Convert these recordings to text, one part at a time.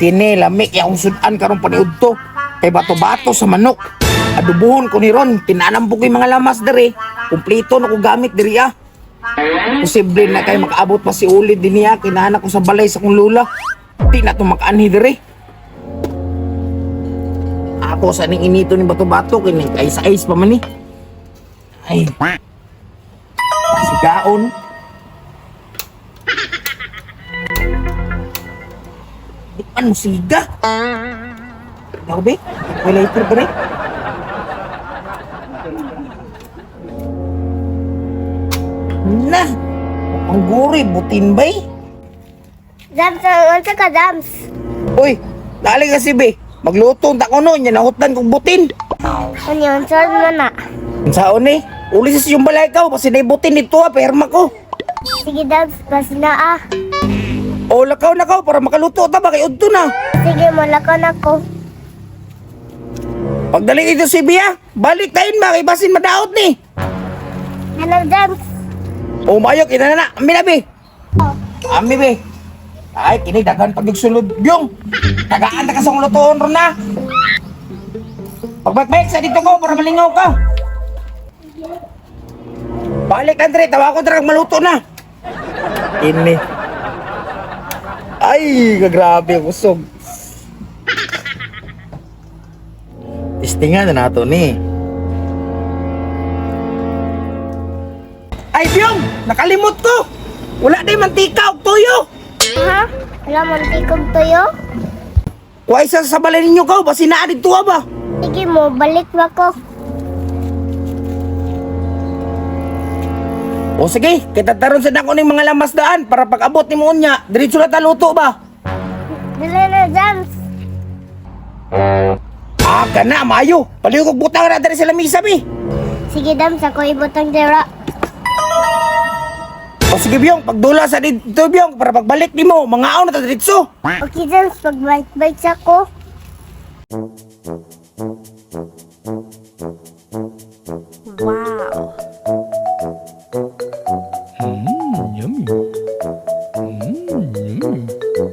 Kini lami kay akong sudan karon paniudto. Kay bato-bato sa manok. Adubuhon ko ni Ron, tinanam po ko yung mga lamas diri. Kumplito na ko gamit diri ah. Posible na kay makaabot pa si Ulid din niya, kinahanak ko sa balay sa kong lula. Di na to makaanhi diri. Ako sa ning inito ni bato-bato kini kay sa ice pa man ni. Ay. Sigaon. Di man mo siga. Daw be, may lighter ba rin? Na, ang guri, butin bay. Dams, unsa ka, Dams? Uy, dali kasi be. Magluto ta ko noon, yan nahutan kong butin. Ano unsa man na? Saon eh, uli sa siyong balay ka, kasi na butin dito ah, perma ko. Sige, Dams, basina ah. O lakaw na ka, para makaluto ta ba, kay udto na. Sige, malakaw na ko. Pagdali dito si Bia, balik tayo ba, kay basin madaot ni. Ano, Dams? O mayok, ina na na, ami na be. Ami be. Ay, kini daghan pag sulod byong. Tagaan ta ka sa kong lutoon ron na. Pagbakbak sa dito ko para malingaw ka. Balik Andre, tawa ko drag maluto na. Ini. Ay, kagrabe ang usog. Testingan na nato ni. Ay, Byong! Nakalimot ko! Wala na yung mantika og tuyo! Ha? Wala man tikog tuyo? Kuha isa sa balay ninyo ka, basi naa dito ba? Sige mo, balik ba ko? O sige, kita taron sa dako ning mga lamas daan para pag abot ni mo unya, diretso na ta luto ba? Dali na, Dams. Ah, kana maayo. Paliw kog butang na diri sa lamisa bi. Sige, Dams, ako ibutang dira. O sige Byong, pagdula sa dito Byong para pagbalik nimo, mangaon na ta diretso. Okay, Dams, pagbalik-balik sa ko. Wow. Yummy. Yummy. Yummy!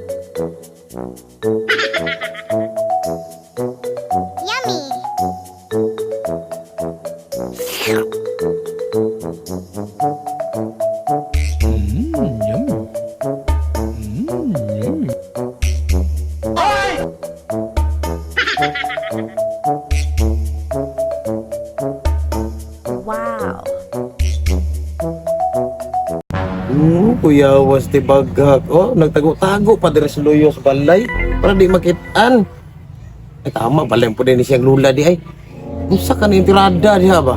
Yummy. Yummy. Wow. Kuya was ti baghag. Oh, nagtago-tago pa diri sa luyo sa balay para di makitaan. Ay tama balay po din siyang lula di ay. Unsa ka ni tirada diha ba?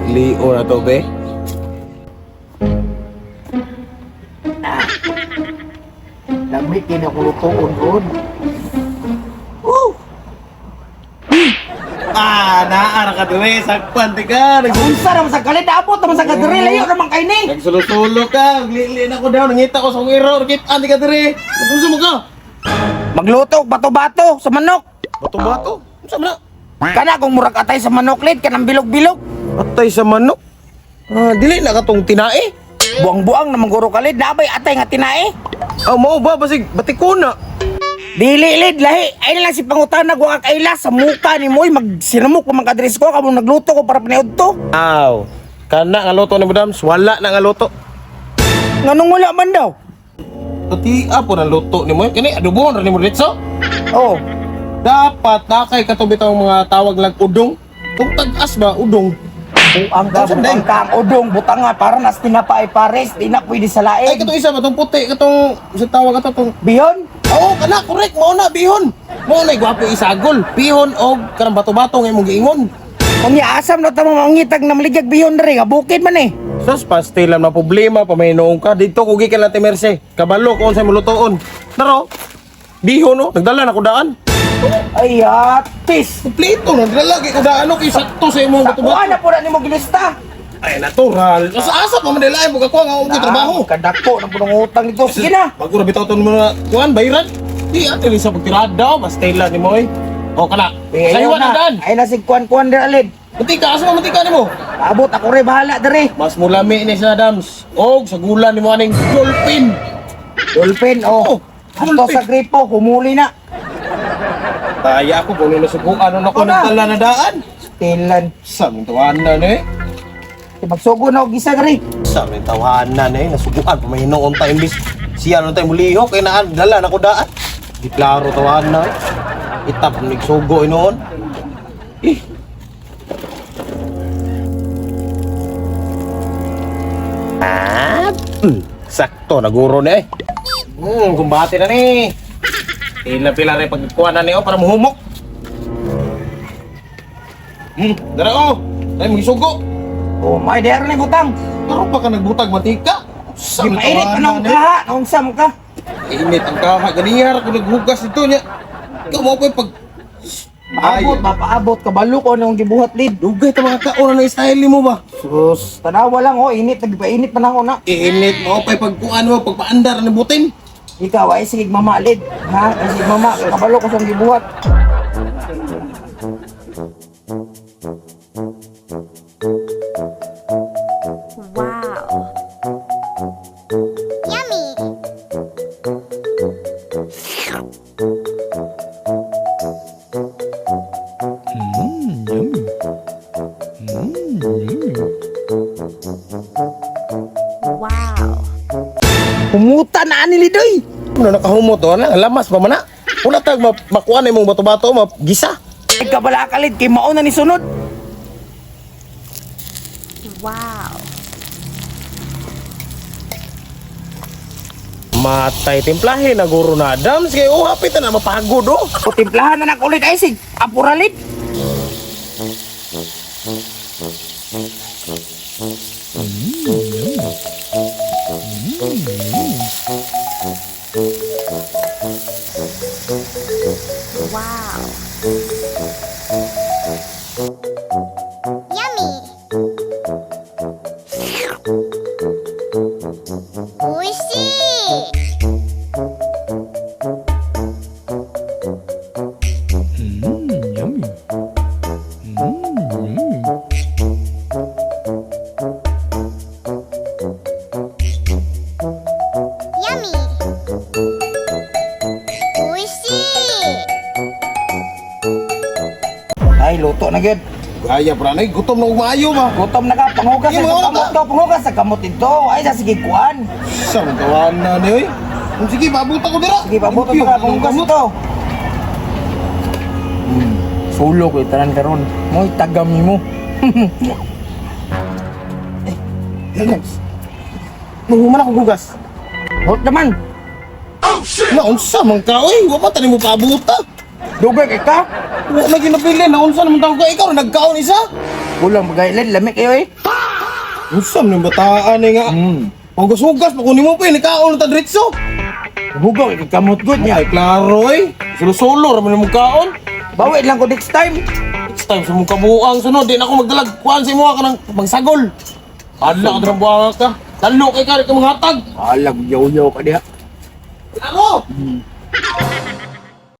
Lio na to be. Lamig kini ako lutoon ron. Woo! Ah, naara ka dire sakpan ti ka. Unsa ra man sa kalit abot naman sa kadiri layo naman kay ni. Nagsulo-sulo ka, glili na ko daw, nangita ko sa kong iro, nakitaan ti ka dire. Unsa mo ka? Magluto og bato-bato sa manok. Bato-bato. Unsa man na? Kana kung murag atay sa manok lid kanang bilog-bilog. Atay sa manok. Ah, dili na katong tinae. Buang-buang naman guro kalid, nabay atay nga tinae. Ah, mao ba basig batikona. Dili lid lahi, ay na lang si pangutana wa ka kaila sa muka ni Moy magsinamok pa man kadres ko kamo nagluto ko para paniud to. Aw, kana nga luto ni Madams, wala na nga luto. Nganong wala man daw? Pati po ng luto ni mo. Kini adobohon ra ni mo ditso. Oh, Dapat na kay katong bitawng mga tawag lang udong. Kung tag-as ba udong. buang ka, Unsa buang day? ka ang udong, butang nga para nas tinapa ay pares, di na pwede sa Ay lain. katong isa ba tong puti katong sa tawag ato tong Bihon, Oo, kana correct mao na bihon. Mao na gwapo isagol. Bihon og kanang bato-bato nga imong giingon. unya asam na tamo mangitag na maligyag bihon diri nga bukid man eh. Sus, pastil lang na problema, pamaynoong ka. Dito ko gikan natin Merce. Kabalo kung unsay mulutoon. Naro, bihon no, nagdala na ko daan. Ay atis. Kompleto na, nagdala kay ko daan no, kay sakto sa imong Kuha bato-bato. na po na nimo gilista. Ay, natural. Asa asa pa man nila ay buka ko nga akong trabaho. Kadako na po ng utang nito. Sige na. Bago ra bitaw ton mo na kuan bayran. Di ate sa pagtirada, basta ni mo eh. O kana. Eh, Sa ayaw iwan na daan. Ay na sig kuan-kuan diri alid. Mantika asa man mantika nimo? Abot ako rin bahala diri. Mas mulami ni sa Adams. Og sa gulan nimo aning dolphin. Dolphin oh. Oh. Ato sa gripo, humuli na. Taya ako kung nasuguan ano ako Ako na. nagdala na daan. Tilan. Sa ming tawanan eh. Magsugo na og isa diri. Sa ming tawanan eh. Nasuguan pa may hinoon ta imbis. Siya nun tayo mulihok kay naan dala na ko daan. Di klaro tawanan eh. Itap nigsugo inoon. Eh. Ah, sakto naguro na eh. Kumbate na ni. Pila-pila rin pagkuha na ni oh, para muhumok. Dara oh. Ay, magisugo. Oh, may dere ni butang. Pero pa ka nagbutag matika. Sa Di mainit pa na ang kaha, naunsa mo ka. Init ang kaha. Ganiyar ako naghugas nito niya. Ikaw mo pa pag... Paabot, mapaabot kabalo ko anong gibuhat lid. Dugay ta mga kaon na style mo ba? Sus, tanawa lang oh, init nagpainit pa na ako na. Init mo pa pagkuan mo pagpaandar ni butin. Ikaw ay sige mama lid, ha? Ay sige mama, kabalo ko sa gibuhat. Wow. Yummy. Yummy. Yummy. Wow. Humuta na ani lidoy. Ano nakahumot oh, na lamas pa man na. Wala tag makuan imong bato-bato gisa. Ay kabala ka lid kay mao na ni sunod. Wow. Matay timplahe na guro na Adams kay oh hapit na mapagod oh. O timplahan na nako lid ay sig apura lid. Wow. Yummy. Oishi. Yummy. Yummy. Yummy. Oishi. Ay luto na gyud. Gaya pranay gutom na og maayo ba. Gutom na ka, panghugas Di sa mo kamot ka. to, panghugas sa kamot dito. Ay sa sige kuan. Sa mong tawanan ni oy. Kung sige pabuta ko dira. Sige pabuto Limpyo, ka, panghugas kamot. ito. Sulo ko tanan karon. Moy tagam nimo. Adams. Nanghuman ako hugas. Hot naman. Naunsa man ka oy, wa pa tani mo paabuta. Dugay kay ka. Wa na ginapili, naunsa naman tawag ka ikaw nagkaon isa. Kulang bagay lid, lami kayo eh. Unsa man yung bataan eh nga. Hugas-hugas pa kunin mo pa eh, nagkaon na ta diretso. Hugaw kay kamot gud niya. Ay klaro eh. Sulo-sulo ra man imong kaon. Bawi lang ko next time. Next time sa mong kabuang sunod, di na ako magdalag kuan sa imo ka ng magsagol. Adla ka drang buanga ka. Talo kay ka ka manghatag. Alag yaw-yaw ka diha. Klaro.